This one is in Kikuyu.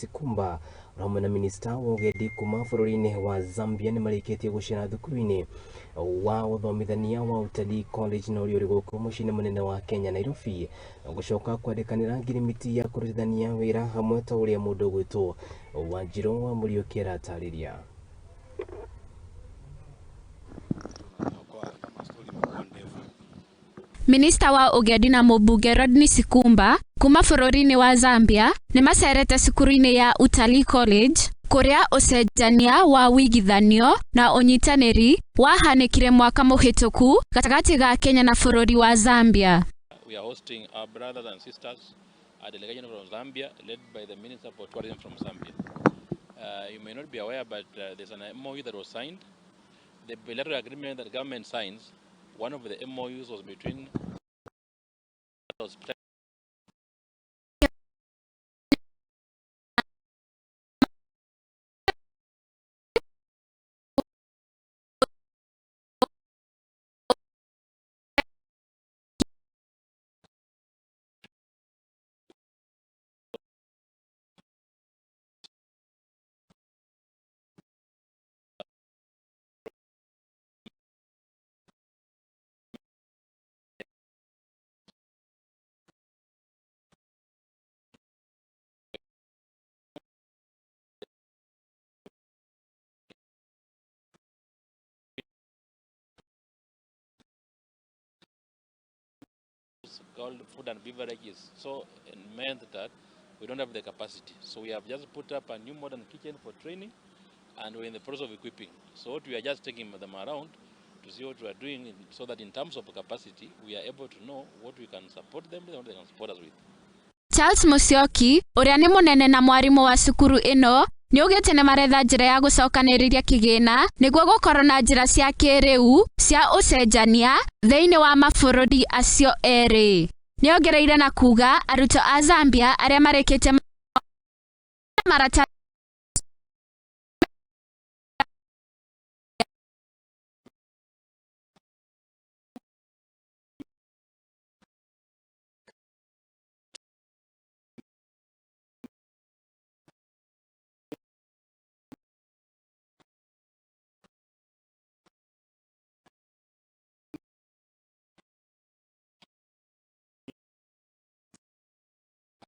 Sikumba hamwe na minista wa ũgendi kuma bũrũri-inĩ wa Zambia nĩ marĩkĩtie gũcera thukuru-inĩ wa ũthomithania wa Utalii College na ũrĩa ũrĩ gũkũ mũciĩ-inĩ mũnene wa Kenya Nairobi, gũcoka kwandĩkanĩra ngirimiti ya kũrutithania wĩra hamwe ta ũrĩa mũndũ ũgwĩtwo Wanjirũ wa Mũriũki aratarĩria. Minista wa ũgendi na mũmbunge Rodney Sikumba kuma bũrũri-inĩ wa Zambia nĩ macerete cukuru-inĩ ya Utalii College kũrĩa ũcenjania wa wĩigithanio na ũnyitanĩri wahanĩkire mwaka mũhĩtũku gatagatĩ ga Kenya na bũrũri wa Zambia. We are hosting our brothers and sisters, a delegation from Zambia led by the Minister for Tourism from Zambia. You may not be aware, but there's an MOU that was signed. The bilateral agreement that government signs, one of the MOUs was between called food and beverages, so it meant that we don't have the capacity. So we have just put up a new modern kitchen for training, and we're in the process of equipping. So what we are just taking them around to see what we are doing, so that in terms of capacity, we are able to know what we can support them with and what they can support us with. Charles Musyoki ũrĩa nĩ mũnene na mwarimũ wa cukuru ĩno nĩaugĩte nĩ maretha njĩra ya gũcokanĩrĩria kĩgĩna nĩguo gũkorwo na njĩra cia kĩrĩu cia ũcenjania thĩinĩ wa mabũrũri acio erĩ. Nĩongereire na kuga arutwo a Zambia arĩa marĩkĩtie maratathi